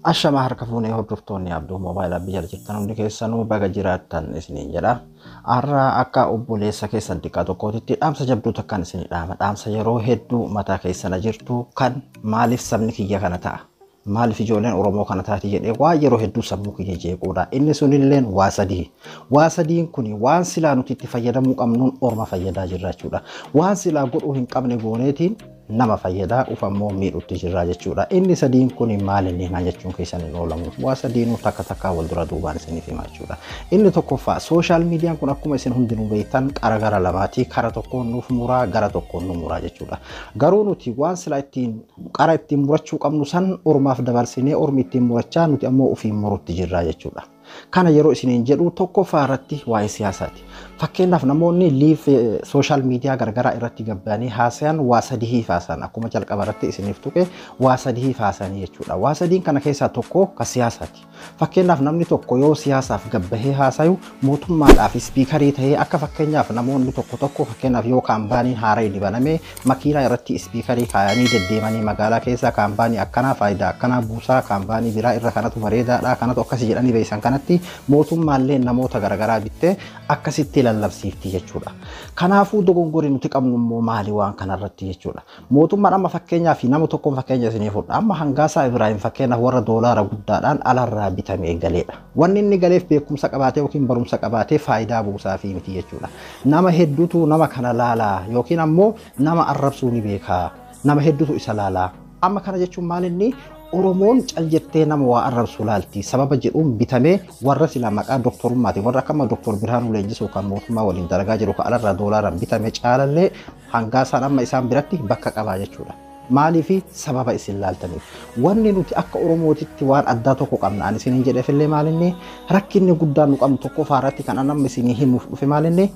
Ashamaa harka fuunee hordoftoonni Abduu Moobaayil biyya jirtan hundi keessanuu baga jiraattan isiniin jedha. Har'a akka obboleessa keessan xiqqaa tokkootitti dhaamsa jabduu takkaan isinii dhaama. Dhaamsa yeroo hedduu mataa keessana jirtu kan maaliif sabni kiyya kana ta'a? Maaliif ijoolleen Oromoo kana taati jedhee waa yeroo hedduu sammuu kiyya jeequudha. Inni sunilleen waa sadii. Waa sadiin kun waan silaa nuti itti fayyadamuu qabnuun orma fayyadaa jirra jechuudha. Waan silaa godhuu hin qabne gooneetiin nama fayyadaa ufammoo miidhutti jirra jechuudha. Inni sadiin kun maal inni himaa jechuun keessan hin oolamu. Waa sadiinuu takka takkaa wal dura duubaan isiniif himaa jechuudha. Inni tokkoffaa, social miidiyaan kun akkuma isin hundinuu beektan qara gara lamaati. Kara tokkoon nuuf muraa, gara tokkoon nu muraa jechuudha. Garuu nuti waan silaa ittiin qara ittiin murachuu qabnu san ormaaf dabarsinee ormi ittiin murachaa, nuti ammoo ofiin murutti jirra jechuudha. Kana yeroo isiniin jedhu, tokkoffaa irratti waa'ee siyaasaati. Fakkeenyaaf, namoonni live social media garagaraa irratti gabbanii haasayan waa sadii haasayan. Akkuma jalqaba irratti isiniif tuqe, waa sadii haasayanii jechuudha. Waa sadiin kana keessaa tokko ka siyaasaati. Fakkeenyaaf, namni tokko yoo siyaasaaf gabbahee haasayu mootummaadhaaf speakerii ta'ee, akka fakkeenyaaf namoonni tokko tokko, fakkeenyaaf yoo kaampaaniin haaraa inni baname, makiinaa irratti speakerii kaayanii deddeemanii magaalaa keessa kaampaanii akkanaa faayidaa akkanaa buusaa, kaampaanii biraa irra kanatu bareedaadha, kanatu akkasii jedhanii beeksisan kanatti mootummaallee namoota garaagaraa bittee akkasitti lallabsiifti jechuudha. Kanaafuu dogongorri nuti qabnu immoo maali waan kanarratti jechuudha? Mootummaan amma fakkeenyaaf nama tokkoon fakkeenya isinii fudha. Amma Hangaasaa Ibraahim fakkeenyaaf warra doolaara guddaadhaan alarraa bitamee galeedha. Wanni inni galeef beekumsa qabaatee yookiin barumsa qabaatee faayidaa buusaa fi miti jechuudha. Nama hedduutu nama kana laalaa yookiin ammoo nama arrabsuu ni beekaa. Nama hedduutu isa laalaa. Amma kana jechuun maal? Inni Oromoon cal jettee nama waa arrabsu laalti sababa jedhuun bitamee warra sila maqaa doktorummaati, warra akkama Doktor Birhaanuu Leenjisuu kan mootummaa waliin dalagaa jiru kan alarraa doolaaraan bitame caalallee Hangaasaan amma isaan biratti bakka qabaa jechuudha. Maaliifi? Sababa isin laaltaniif. Wanni nuti akka Oromootitti waan addaa tokko qabna. Ani isiniin jedheefillee maalinni rakkinni guddaan nu qabnu tokko irratti kan amma isinii himuuf dhufe maalinni,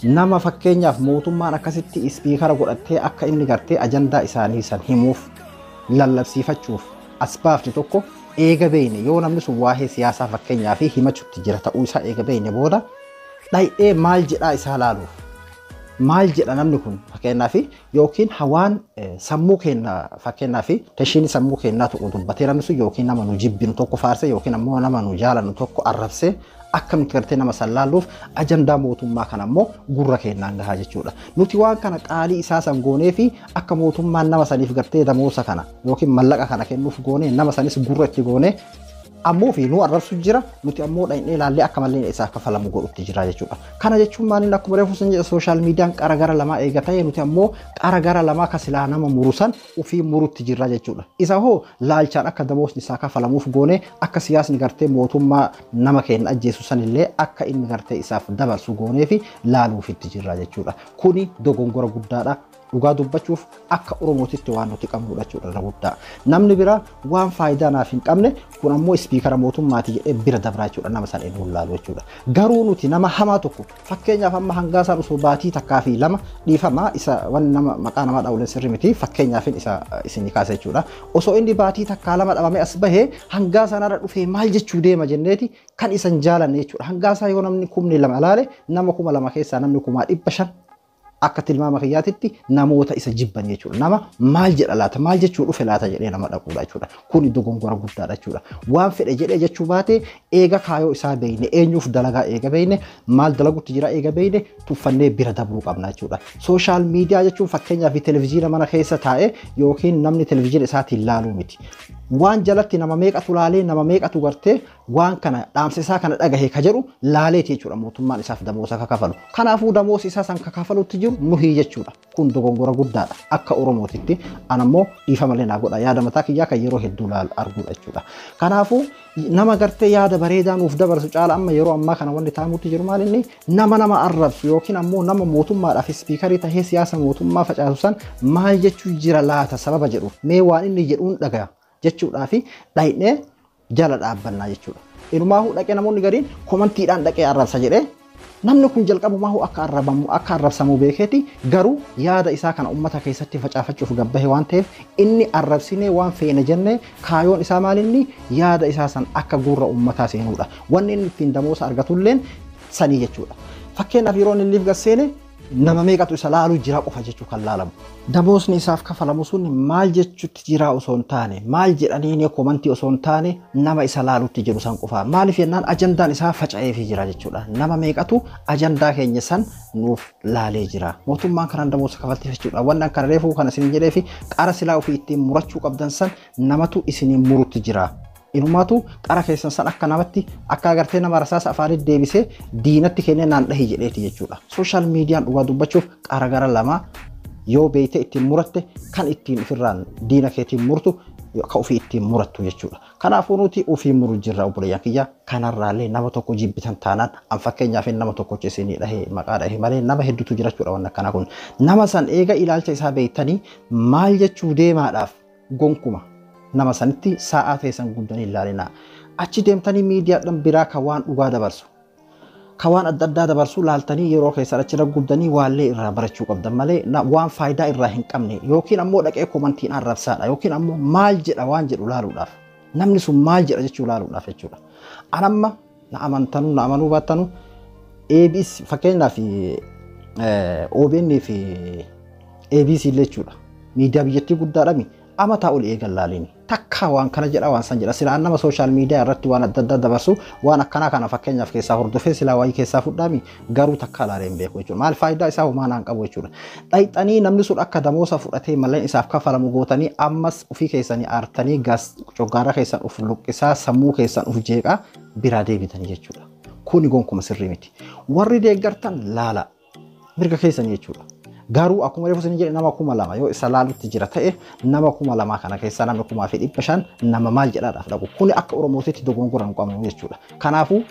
nama fakkeenyaaf mootummaan akkasitti speakera godhattee akka inni gartee ajandaa isaanii san himuuf lallabsiifachuuf as baafte tokko eega beeyne, yoo namni sun waa'ee siyaasaa fakkeenyaa fi himachuutti jira ta'uu isaa eega beeyne booda, dhay'ee maal jedhaa isaa laaluuf, maal jedha namni kun fakkeenyaa fi yookiin hawaan sammuu keenya, fakkeenyaa fi teshiin sammuu keenyaa tokko dubbatee namni sun yookiin nama nu jibbinu tokko faarse yookiin ammoo nama nu jaalannu tokko arrabsee, akkamitti gartee nama san laalluuf ajandaa mootummaa kana ammoo gurra keenyaan gahaa jechuudha. Nuti waan kana qaalii isaa san goonee fi akka mootummaan nama saniif gartee damoosa kana yookiin mallaqa kana kennuuf goonee, nama sanis gurra itti goonee ammoo fi nu arrabsu jira, nuti ammoo dhaqnee ilaallee akka malee isaaf kafalamu godhutti jira jechuudha. Kana jechuun maaliin? Akkuma reefu sun jedha, social miidiyaan qara gara lamaa eega ta'e, nuti ammoo qara gara lamaa ka silaa nama murusan ofii murutti jira jechuudha. Isa hoo laalchaan akka damoosni isaa kafalamuuf goone, akka siyaasni gartee mootummaa nama keenya ajjeesu sanillee akka inni gartee isaaf dabarsu goonee fi laaluufitti jira jechuudha. Kuni dogongora guddaadha. Dhugaa dubbachuuf akka Oromootitti waan nuti qabnudha jechuudha irra guddaa. Namni biraa waan faayidaa naaf hin qabne kun ammoo speakera mootummaati jedhee bira dabraa jechuudha, nama san inni laalu jechuudha. Garuu nuti nama hamaa tokko, fakkeenyaaf amma Hangaasaan osoo baatii takkaa fi lama, dhiifamaa, isa waan nama maqaa namaa dhaawuleen sirri miti, fakkeenyaaf isa isin kaasa jechuudha. Osoo inni baatii takkaa lama dhabamee as bahee, Hangaasaan irra dhufee maal jechuu deema jenneeti kan isan jaalanne jechuudha. Hangaasaa yoo namni 2,000 ilaale, nama 2,000 keessaa namni 500,000 akka tilmaama kiyyaatitti namoota isa jibban jechuudha. Nama maal jedha laata, maal jechuu dhufe laata jedhee nama dhaquudha jechuudha. Kuni dogongora guddaadha jechuudha. Waan fedhe jedhee jechuu baate, eega kaayoo isaa beeyne, eenyuuf dalagaa eega beeyne, maal dalagutti jira eega beeyne, tuffannee bira dabruu qabna jechuudha. Social media jechuun fakkeenyaaf televizyiina mana keessa taa'e yookiin namni televizyiina isaatiin laaluu miti. Waan jalatti nama meeqatu laalee, nama meeqatu gartee waan kana dhaamsa isaa kana dhagahe ka jedhu laaleeti jechuudha mootummaan isaaf damoosa ka kafalu. Kanaafuu damoosi isaa san ka kafalutti jiru nuhii jechuudha. Kun dogongora guddaadha akka Oromootitti. Anammoo dhiifa malee naa godha, yaada mataa kiyyaa kan yeroo hedduu laalu arguudha jechuudha. Kanaafuu nama gartee yaada bareedaa nuuf dabarsu caala amma yeroo ammaa kana wanni taamutti jiru maal? Inni nama arrabsu yookiin ammoo nama mootummaadhaaf speakerii tahee siyaasa mootummaa facaasu san maal jechuu jira laata sababa jedhu, mee waan inni jedhuun dhagaya jechuudhaa fi dhayinee jala dhaabbannaa jechuudha. Inumaahuu dhaqee namoonni gariin commentiidhaan dhaqee arrabsa jedhee, namni kun jalqabumaahu akka arrabamu, akka arrabsamu beekeeti, garuu yaada isaa kana ummata keessatti facaafachuuf gabbahe waan ta'eef, inni arrabsinee waan feene jennee, kaayoon isaa maalinni yaada isaa san akka gurra ummataa seenuudha. Wanni inni ittiin damoosa argatulleen sanii jechuudha. Fakkeenyaaf, yeroo inni live gasseene Nama meeqatu isa laaluu jira qofa jechuu kan laalamu. Damoosni isaaf kafalamu sun maal jechuutti jira osoo hin taane, maal jedhanii komantii osoo hin taane, nama isa laalutti jiru san qofa. Maaliif jennaan ajandaan isaa faca'eefii jira jechuudha. Nama meeqatu ajandaa keenya san nuuf laalee jira. Mootummaan kanaan damoosa kafaltiif jechuudha. Wanni kana reefuu kana isin jedhee fi qara silaa ofii ittiin murachuu qabdan san namatu isiniin murutti jira. Inumaatu qara keessan san akka namatti akka agartee nama rasaasa afaanitti deebisee diinatti kennee naan dhahi jedheeti jechuudha. Sooshaal miidiyaan dhugaa dubbachuuf qara gara lama yoo beeyte ittiin muratte, kan ittiin ofirraan diina keetiin murtu, ka ofii ittiin murattu jechuudha. Kanaafuu nuti ofii muru jirra, obboleeyyan kiyya. Kanarraallee nama tokko jibbitan taanaan, an fakkeenyaaf nama tokko isinii dhahee maqaa dhahee malee nama hedduutu jira jechuudha waan akkanaa kun. Nama san eega ilaalcha isaa beeytanii maal jechuu deemaadhaaf gonkuma nama sanitti sa'aa teessan guddanii ilaalinaa. Achi deemtanii miidiyaadhaan biraa kan waan dhugaa dabarsu, kan waan adda addaa dabarsu laaltanii yeroo keessan achirra gubdanii waallee irraa barachuu qabdan malee, waan faayidaa irraa hin qabne yookiin ammoo dhaqee komantiin arrabsaadha yookiin ammoo maal jedha waan jedhu laaluudhaaf, namni sun maal jedha jechuu laaluudhaaf jechuudha. Anamma na amantanuu na amanuu baattanuu, ABS fakkeenyaaf OBN fi ABC illee jechuudha. Miidiyaa biyyattii guddaadhami. Amataa ol eegan laaliin takka waan kana jedha, waan san jedha. Silaa nama sooshaal miidiyaa irratti waan adda addaa dabarsu, waan akkanaa kana fakkeenyaaf keessaa hordofee silaa waayii keessaa fudhaami, garuu takka laalee hin beeku jechuudha. Maal faayidaa isaa homaa naan qabu jechuudha. Dhayxanii namni sun akka damoosa fudhatee malleen isaaf kafalamu gootanii, ammas ofii keessanii aartanii gaas coggaarraa keessan of luqqisaa, sammuu keessan of jeeqaa biraa deebitanii jechuudha. Kuni gonkuma sirrii miti. Warri deeggartan laala, mirga keessanii jechuudha. Garuu akkuma reefu isin jedhe, nama 2000 yoo isa laalutti jira ta'e, nama 2000 kana keessaa namni 1500 nama maal jedhaadhaaf dhaqu. Kuni akka Oromootitti dogongora hin qabnu jechuudha. Kanaafuu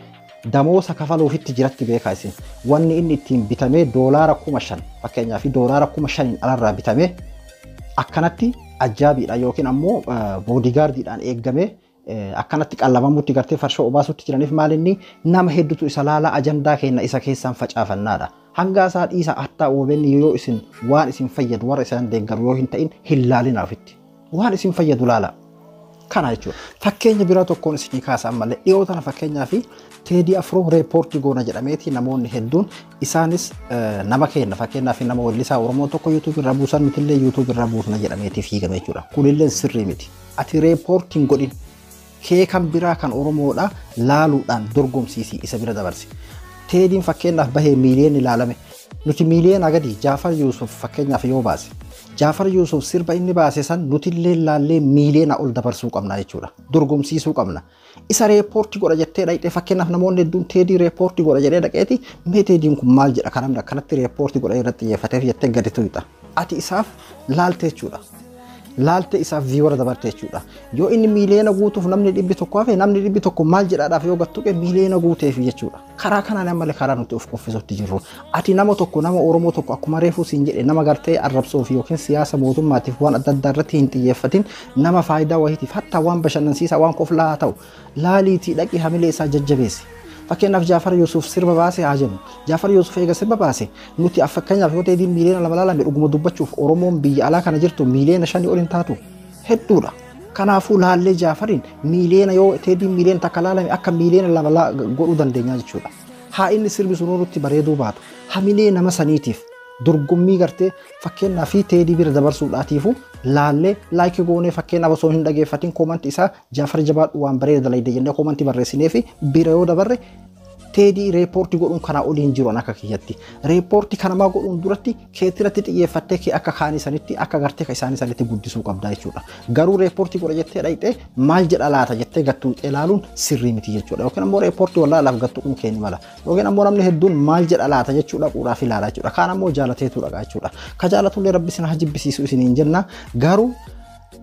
damoosa kafaluufitti jiratti beekaa isin. Wanni inni ittiin bitamee $5,000, fakkeenyaaf $5,000n alarraa bitamee akkanatti ajjaabiidha yookiin ammoo boodigaardiidhaan eeggamee akkanatti qallabamutti gartee farshoo obaasutti jiraniif maal inni nama hedduutu isa laala, ajandaa keenya isa keessaan facaafannaadha. Hanga isaa dhiisa, hattaa OBN yoo isin waan isin fayyadu warra isaan deeggaru yoo hin ta'in hin laalina ofitti. Waan isin fayyadu laala. Kana jechuudha. Fakkeenya biraa tokkoon isinii kaasa ammallee. Dhiyoo tana fakkeenyaa fi Teedii Afroo reepoortii goona jedhameeti namoonni hedduun, isaanis nama kenna, fakkeenyaaf nama weellisaa Oromoo tokko YouTube irraa buusan, nutillee YouTube irraa buusna jedhameeti fiigame jechuudha. Kunillee sirrii miti. Ati reepoortiin godhin, kee kan biraa kan Oromoodha laaluudhaan dorgomsiisii isa bira dabarsi. Teediin fakkeenyaaf bahee miiliyoon ilaalame. Nuti miiliyoona gadi Jaafar Yuusuf fakkeenyaaf yoo baase, Jaafar Yuusuf sirba inni baase san nutillee laallee miiliyoona ol dabarsuu qabna jechuudha. Dorgomsiisuu qabna. Isa reepoortii godha jettee dhaqxee, fakkeenyaaf namoonni hedduun Teedii reepoortii godha jedhee dhaqeeti, mee Teediin kun maal jedha kan namni akkanatti reepoortii godha irratti xiyyeeffateef jettee gadi tuqxa. Ati isaaf laalte jechuudha. Laalte isaaf viiwara dabarte jechuudha. Yoo inni miiliyoona guutuuf namni 100 hafe, namni 100 maal jedhaadhaaf yoo gattuqe miiliyoona guuteef jechuudha. Karaa kanaan ammallee karaa nuti of qoffisuutti jirru. Ati nama tokko, nama Oromoo tokko, akkuma reefuu siin jedhe, nama gartee arrabsoof yookiin siyaasa mootummaatiif waan adda addaa irratti hin xiyyeeffatin, nama faayidaa wayiitiif, hatta waan bashannansiisaa, waan koflaa haa ta'u, laaliitii dhaqii hamilee isaa jajjabeessi. Fakkeenyaaf Jaafar Yuusuf sirba baase haa jennu. Jaafar Yuusuf eega sirba baase, nuti fakkeenyaaf yoo ta'e miiliyoona 2 laalame, dhuguma dubbachuuf Oromoon biyya alaa kana jirtu miiliyoona 5 ol hin taatu. Hedduudha. Kanaafuu laallee Jaafariin miiliyoona, yoo Teediin miiliyoona 1 laalame, akka miiliyoona 2 godhuu dandeenya jechuudha. Haa inni sirbi sun nutti bareeduu baatu. Hamilee nama saniitiif dorgommii gartee fakkeenyaaf fi Teedii bira dabarsuudhaatiifu laallee like goonee, fakkeenyaaf osoo hin dhageeffatin koomantii isaa "Jaafar jabaadhu, waan bareeda dalayde" jennee koomantii barreessinee fi bira yoo dabarre, Teedii reepoortii godhuun kanaa olii hin jiru akka kiyyatti. Reepoortii kanamaa godhuun duratti keetirratti xiyyeeffattee kee akka kaanii sanitti, akka gartee ka isaanii sanitti guddisuu qabda jechuudha. Garuu reepoortii godha jettee dhayxee maal jedha laata jettee gattuuxee ilaaluun sirrii miti jechuudha. Yookiin ammoo reepoortii wallaalaaf gattuquun kee ni mala. Yookiin ammoo namni hedduun maal jedha laata jechuu dhaquudhaaf ilaala jechuudha. Kaan ammoo jaalateetu dhaqa jechuudha. Ka jaalatullee Rabbi isin haa jibbisiisu isiniin jenna. Garuu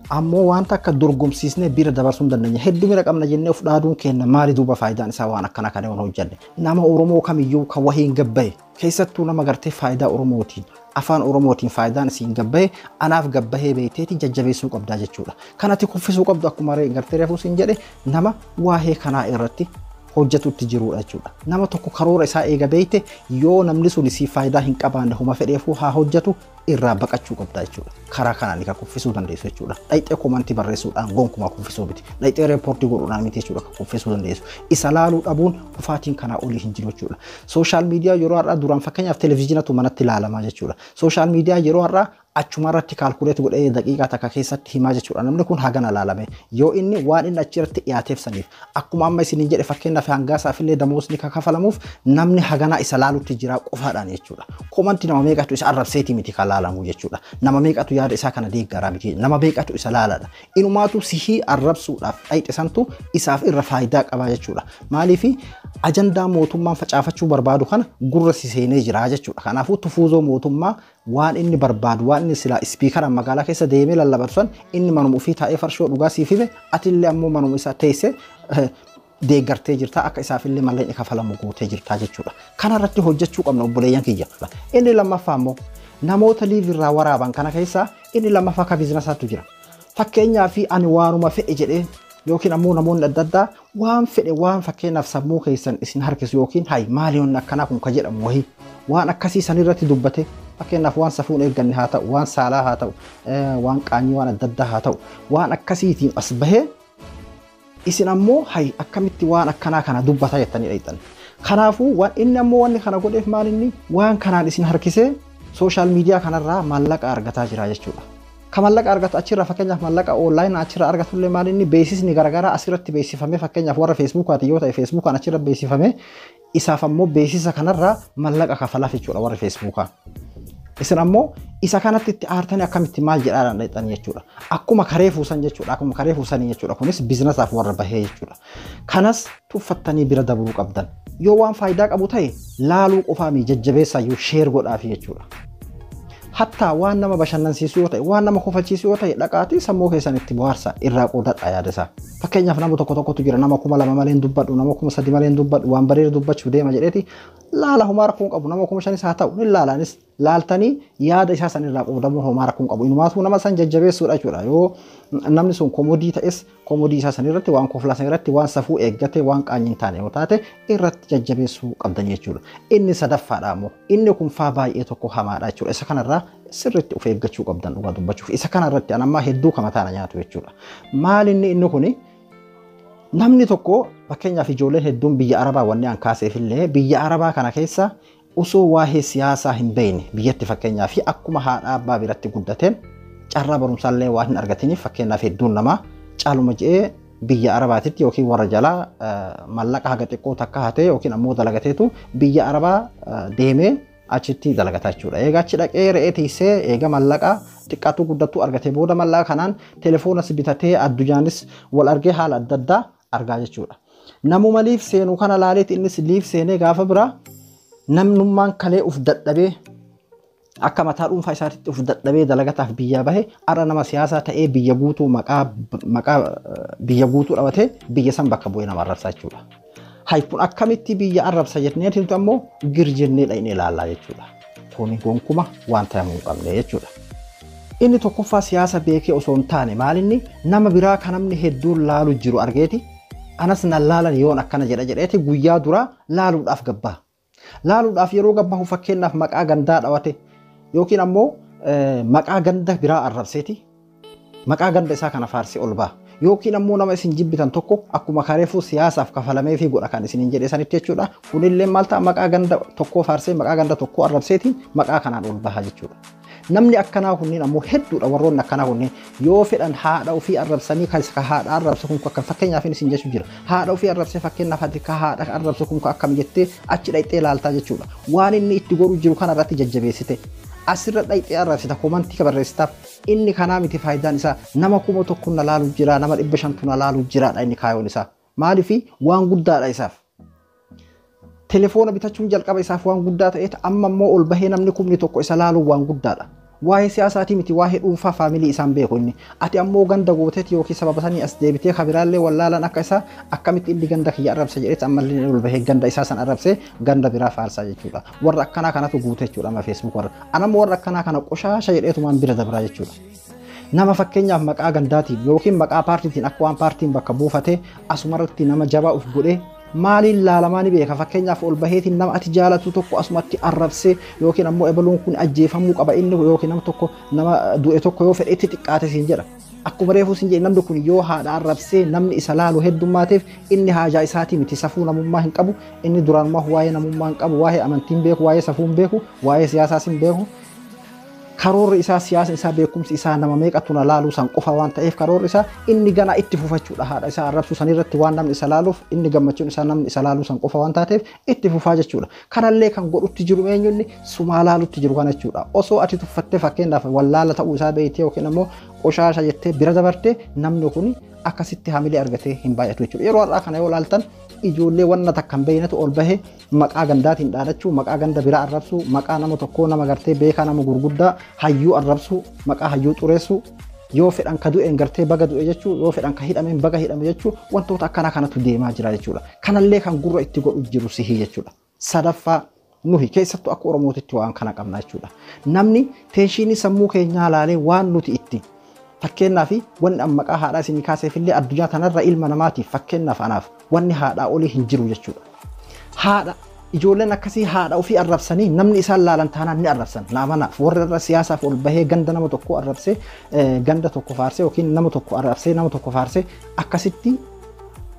ammoo wanta akka dorgomsiisnee bira dabarsuu hin dandeenya. Hedduu bira qabna jennee of dhaaduun kenna maali duuba faayidaan isaa waan akkana kana waan hojjanne? Nama Oromoo kamiyyuu kan wahiin gabbaye, keessattuu nama gartee faayidaa Oromootiin, afaan Oromootiin faayidaan isiin gabbaye, anaaf gabbahee beekteeti jajjabeessuu qabdaa jechuudha. Kanatti kuffisuu qabdu, akkuma gartee reefuu siin jedhe, nama waa'ee kanaa irratti hojjetutti jirudha jechuudha. Nama tokko karoora isaa eega beekte, yoo namni sun siif faayidaa hin qabaanne, huma fedheefuu haa hojjetu. irraa baqachuu qabda jechuudha. Karaa kanaan kan kuffisuu dandeessu jechuudha. Dhayxee komantii barreessuudhaan gonkumaa kuffisuu miti. Dhayxee reepoortii godhuudhaan miti jechuudha kan kuffisuu dandeessu. Isa laaluu dhabuun kufaatiin kanaa olii hin jiru jechuudha. Sooshaal miidiyaa yeroo har'aa duraan fakkeenyaaf televezyiinatu manatti ilaalamaa jechuudha. Sooshaal miidiyaa yeroo har'aa achuma irratti kaalkuleet godhee daqiiqaa takka keessatti himaa jechuudha. Namni kun hagana laalame yoo inni waan inni achirratti dhiyaateef saniif akkuma amma isiniin jedhe fakkeenyaaf hangaasaaf illee damoosni kan kafalamuuf namni haganaa isa laalutti jira qofaadhaan jechuudha. Komanti nama meeqatu isa arrabseeti miti kan laalamu jechuudha. Nama meeqatu yaada isaa kana deeggaraa miti. Nama meeqatu isa laaladha. Inumaatu sihii arrabsuudhaaf dhayxe santu isaaf irra faayidaa qaba jechuudha. Maaliif ajandaa mootummaan facaafachuu barbaadu kana gurra si seenee jira jechuudha. Kanaafuu tufuuzoo mootummaa waan inni barbaadu, waan inni silaa ispiikara magaalaa keessa deemee lallabatu san inni manuma ofii taa'ee farshoo dhugaa siif hime, atillee ammoo manuma isaa teessee deeggartee jirta, akka isaafillee mallaqni kafalamu gootee jirta jechuudha. Kanarratti hojjechuu qabna, obboleeyyan kiyya. Inni lammaffaa immoo namoota live irraa waraaban kana keessaa inni lammaffaa ka biizinasaatu jira. Fakkeenyaaf ani waanuma fedhe jedhee yookiin ammoo namoonni adda addaa waan fedhe, waan fakkeenyaaf sammuu keessan isin harkisu yookiin hay maali wanni akkanaa kun ka jedhamu wahii waan akkasii sanirratti dubbate, fakkeenyaaf waan safuun eegganne haa ta'u, waan saalaa haa ta'u, waan qaanyii waan adda addaa haa ta'u, waan akkasiitiin as bahee isin ammoo hay akkamitti waan akkanaa kana dubbata jettanii dhayxan. Kanaafuu waan inni ammoo wanni kana godheef maal inni waan kanaan isin harkisee sooshaal miidiyaa kanarraa maallaqa argataa jira jechuudha. Ka maallaqa argatu achirraa, fakkeenyaaf maallaqa online achirraa argatullee, maal inni beeksisni garaagaraa asirratti beeksifamee, fakkeenyaaf warra feesbuukaati yoo ta'e feesbuukaan achirra beeksifamee isaaf ammoo beeksisa kanarraa maallaqa kafalaaf jechuudha warri feesbuukaa. Isin ammoo isa kanatti itti aartanii akkamitti maal jedhaadhaan dhaqxanii jechuudha. Akkuma karee fuusan jechuudha. Akkuma karee fuusanii jechuudha. Kunis biizinasaaf warra bahee jechuudha. Kanas tuffattanii bira dabruu qabdan. Yoo waan faayidaa qabu ta'e laaluu qofaami, jajjabeessaayyuu share godhaafi jechuudha. Hattaa waan nama bashannansiisu yoo ta'e, waan nama kofalchiisu yoo ta'e, dhaqaatii sammuu keessan itti bohaarsa, irraa qoodadha yaada isaa. Fakkeenyaaf nama tokko tokkotu jira, nama 2000 malee hin dubbadhu, nama 3000 malee hin dubbadhu, waan bareedu dubbachuuf deema jedheeti laala. Homaa rakkoon qabu, nama 5000s haa ta'u ni laalaanis, laaltanii yaada isaa san irraa qoodamuu homaa rakkoon qabu. Inumaatuu nama san jajjabeessuudha jechuudha. Yoo namni sun komodii ta'es komodii isaa san irratti, waan koflaa san irratti, waan safuu eeggate, waan qaanyii hin taane yoo taate irratti jajjabeessuu qabdan jechuudha. Inni sadaffaadha ammoo inni kun faa baay'ee tokko hamaadha jechuudha. Isa kanarraa sirriitti of eeggachuu qabdan dhugaa dubbachuuf. Isa kanarratti an ammaa hedduu kama taana nyaatu jechuudha. Maal inni inni kuni? Namni tokko, fakkeenyaaf ijoolleen hedduun biyya Arabaa, wanni an kaaseefillee biyya Arabaa kana keessa osoo waa'ee siyaasaa hin beekne biyyatti fakkeenyaaf akkuma haadha abbaa biratti guddateen carraa barumsaallee waan hin argatiniif, fakkeenyaaf hedduun namaa caaluma je'ee biyya Arabaatitti yookiin warra jalaa mallaqa haga xiqqoo takka hatee yookiin ammoo dalagateetu biyya Arabaa deemee achitti dalagata jechuudha. Egaa achi dhaqee re'ee tiisee eega mallaqa xiqqaatu guddattuu argatee booda mallaqa kanaan telefoonas bitatee addunyaanis wal argee haala adda addaa argaa jechuudha. Namuma live seenuu kana laaleeti innis live seenee gaafa biraa namnummaan kalee uf dadhabee akka mataa dhuunfaa isaatitti uf dadhabee dalagataaf biyyaa bahe har'a nama siyaasaa ta'ee biyya guutuu maqaa biyya guutuu dhabatee biyya san bakka bu'ee nama arrabsaa jechuudha. Hay kun akkamitti biyya arrabsa jenneetiin ammoo gir jennee dhaqnee ilaallaa jechuudha. Kuni gonkuma waan ta'amuu hin qabne jechuudha. Inni tokkoffaa siyaasa beekee osoo hin taane maalinni nama biraa kan namni hedduun laalu jiru argeeti anas nan laalan yoon akkana jedha jedheeti guyyaa duraa laaluudhaaf gabbaa. Laaluudhaaf yeroo gabbahu fakkeenyaaf maqaa gandaa dhawate yookiin ammoo maqaa ganda biraa arrabseeti maqaa ganda isaa kana faarsee ol ba'a. Yookiin ammoo nama isin jibbitan tokko akkuma kareefuu siyaasaaf kafalamee fi godha kan isiniin jedhe sanitti jechuudha. Kunillee maal ta'a? Maqaa ganda tokkoo faarsee maqaa ganda tokkoo arrabseetiin maqaa kanaan ol baha jechuudha. Namni akkanaa kunneen ammoo hedduudha. Warroonni akkanaa kunneen yoo fedhan haadha ofii arrabsanii kan haadha arrabsu kun akka fakkeenyaaf isin jechuu jira. Haadha ofii arrabsee fakkeenyaaf ati ka haadha arrabsu kun akkam jettee achi dhaqxee ilaaltaa jechuudha. Waan inni itti godhu jiru kana irratti jajjabeessite. Asirra dhaqxee arrabsita, komantii barreessitaaf. Inni kanaa miti faayidaan isaa. Nama 1000 na laalu jira, nama 500tu na laalu jiraadha inni kaayoon isaa. Maaliifi waan guddaadha isaaf. Telefoona bitachuun jalqaba isaaf waan guddaa ta'eet amma immoo ol bahee namni 10,000 isa laaluun waan guddaadha. Waa'ee siyaasaatii miti, waa'ee dhuunfaa faamilii isaan beeku inni. Ati ammoo ganda gooteeti yookiin sababa sanii as deebitee kabiraallee wallaalan akka isaa akkamitti inni ganda kiyya arrabsa jedheet ammallee ol bahee ganda isaa san arrabsee ganda biraa faarsaa jechuudha. Warra akkanaa kanatu guute jechuudha amma feesbuuk warra. Anammoo warra akkanaa kana qoshaasha jedheetumaan bira dabraa jechuudha. Nama fakkeenyaaf maqaa gandaatiin yookiin maqaa paartiitiin akka waan paartiin bakka buufatee asumarratti nama jabaa uf godhee Maaliin laalamaa ni beeka. Fakkeenyaaf ol baheetiin nama ati jaalatu tokko asumatti arrabsee yookiin ammoo ebaluun kun ajjeefamuu qaba inni yookiin nama tokko nama du'e tokko yoo fedhe itti xiqqaate siin jedha. Akkuma reefuu siin jedhe, namni kun yoo haadha arrabsee namni isa laalu heddumaateef, inni haajaa isaatii miti, safuu namummaa hin qabu. Inni duraanumaa waa'ee namummaa hin qabu, waa'ee amantii hin beeku, waa'ee safuu hin beeku, waa'ee siyaasaas hin beeku. Karoorri isaa, siyaasa isaa, beekumsi isaa nama meeqatu na laaluu san qofa waan ta'eef, karoorri isaa inni ganaa itti fufachuudha. Haadha isaa arrabsuu san irratti waan namni isa laaluuf, inni gammachuun isaa namni isa laaluu san qofa waan taateef itti fufaa jechuudha. Kanallee kan godhutti jiru eenyunni sumaa laalutti jiru kana jechuudha. Osoo ati tuffattee, fakkeenyaaf wallaala ta'uu isaa beektee yookiin ammoo qoshaasha jettee bira dabartee, namni kun akkasitti hamilee argatee hin baay'atu jechuudha. Yeroo har'aa kana yoo laaltan, ijoollee wanna takka hin beeknetu ol bahee maqaa gandaatiin dhaadachuu, maqaa ganda biraa arrabsuu, maqaa nama tokkoo, nama gartee beekaa, nama gurguddaa hayyuu arrabsuu, maqaa hayyuu xureessuu, yoo fedhan ka du'een gartee baga du'e jechuu, yoo fedhan ka hidhameen baga hidhame jechuu, wantoota akkanaa kanatu deemaa jira jechuudha. Kanallee kan gurra itti godhu jiru sihii jechuudha. Sadaffaa, nuhi keessattuu akka Oromootitti waan kana qabna jechuudha. Namni tension sammuu keenyaa laalee waan nuti itti, fakkeenyaaf wanni an maqaa haadhaa isinii kaaseefillee, addunyaa tanarra ilma namaatiif, fakkeenyaaf anaaf, wanni haadhaa olii hin jiru jechuudha. Haadha ijoolleen akkasii haadha ofii arrabsanii namni isaan laalan taanaan ni arrabsan. Naamanaaf warra irra siyaasaaf ol bahee ganda nama tokko arrabsee ganda tokko faarsee yookiin nama tokko arrabsee nama tokko faarsee, akkasitti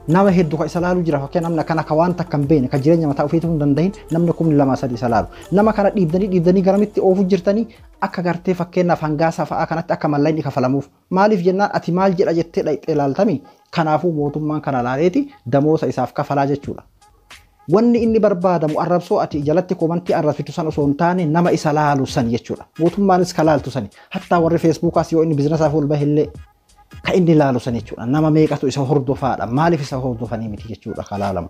nama hedduu ka isa laalu jira. Fakkeen namni akkana ka waan takka hin beekne, ka jireenya mataa ofiituu hin dandahin, namni 2000, 3000 isa laalu. Nama kana dhiibdanii dhiibdanii garamitti oofu jirtanii? Akka gartee fakkeenyaaf hangaasaa fa'aa kanatti akka mallaqni kafalamuuf. Maaliif jennaan, ati maal jedha jettee dhaqxee ilaaltami? Kanaafuu mootummaan kana laaleeti damoosa isaaf kafalaa jechuudha. Wanni inni barbaadamu arrabsoo ati jalatti comment arrabsitu san osoo hin taane, nama isa laalu san jechuudha. Mootummaanis ka laaltu sani. Hattaa warri Facebookaas yoo inni businessaaf ol bahillee ka inni laalu san jechuudha. Nama meeqatu isa hordofaadha. Maaliif isa hordofanii miti jechuudha ka laalamu.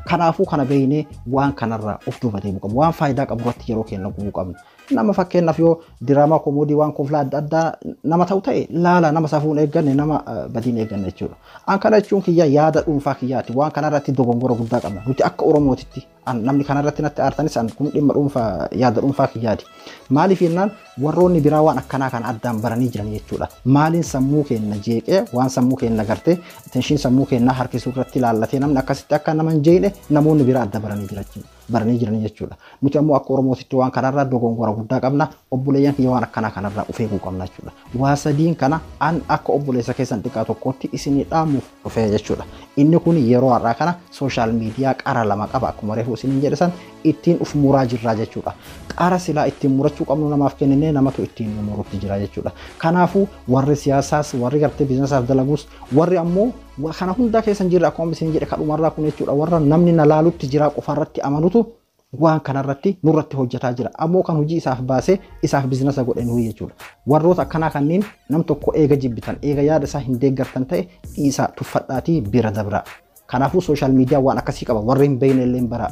Kanaafuu kana beeynee waan kanarraa of duuba deemuu qabnu. Waan faayidaa qabu irratti yeroo keenya gubuu qabnu. Nama fakkeenyaaf yoo diraamaa comedy, waan koflaa adda addaa nama ta'u ta'e laala, nama safuun eegganne, nama badiin eegganne jechuudha. An kana jechuun kiyya yaada dhuunfaa kiyyaati. Waan kanarratti dogongora guddaa qabna. Nuti akka Oromootitti namni kanarratti natti aartanis, an kun dhimma dhuunfaa, yaada dhuunfaa kiyyaati. Maaliif jennaan, warroonni biraa waan akkanaa kana addaan baranii jiran jechuudha. Maaliin sammuu keenya jeeqee, waan sammuu keenya gartee tension sammuu keenyaa harkisuu irratti ilaallatee namni akkasitti akka nama hin jeeqne namoonni biraa adda baranii jiran jechuudha. Nuti ammoo akka Oromootitti waan kanarraa dogongora guddaa qabna. Obboleeyyan kiyya, waan akkanaa kanarraa of eeguu qabna jechuudha. Waa sadiin kana an akka obboleessa keessan xiqqaa tokkotti isinii dhaamuuf dhufee jechuudha. Inni kun yeroo har'aa kana social media qara lama qaba, akkuma reefu isiniin jedhe san ittiin uf muraa jirraa jechuudha. Qara silaa ittiin murachuu qabnu namaaf kenninee namatu ittiin nu murutti jira jechuudha. Kanaafuu warri siyaasaas, warri gartee businessaaf dalagus, warri ammoo kana hundaa keessan jirra, akkuma isin jedhe kadhumarraa kun jechuudha, warra namni na laalutti jira qofarratti amanutu waan kanarratti nurratti hojjetaa jira. Ammoo kan hojii isaaf baasee isaaf business godhe nuyi jechuudha. Warroota akkanaa kanneen nam tokko eega jibbitan, eega yaada isaa hin deeggartan ta'e, dhiisaa, tuffadhaatii bira dabra. Kanaafuu social media waan akkasii qaba, warri hin beekne illee bara.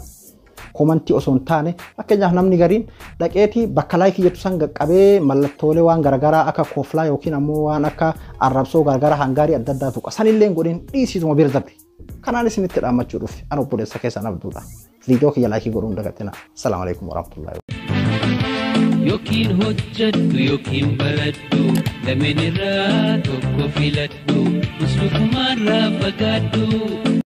Comment osoo hin taane, fakkeenyaaf namni gariin dhaqeetii bakka like jettu san qaqqabee mallattoolee waan garaagaraa akka koflaa yookiin ammoo waan akka arrabsoo garaagaraa hangaarii adda addaa tuqa. Sanillee hin godhin, dhiisiituma bira dabri. Kanaan isinitti dhaammachuu dhufe, an obboleessa keessan Abduudha. Viidiyoo kiyya like godhuun dagatina. Salaamu alaikum warahmatullahi. Yookiin hojjadhu yookiin baradhu, lameen irraa tokko filadhu, muslukumaarraa fagaadhu.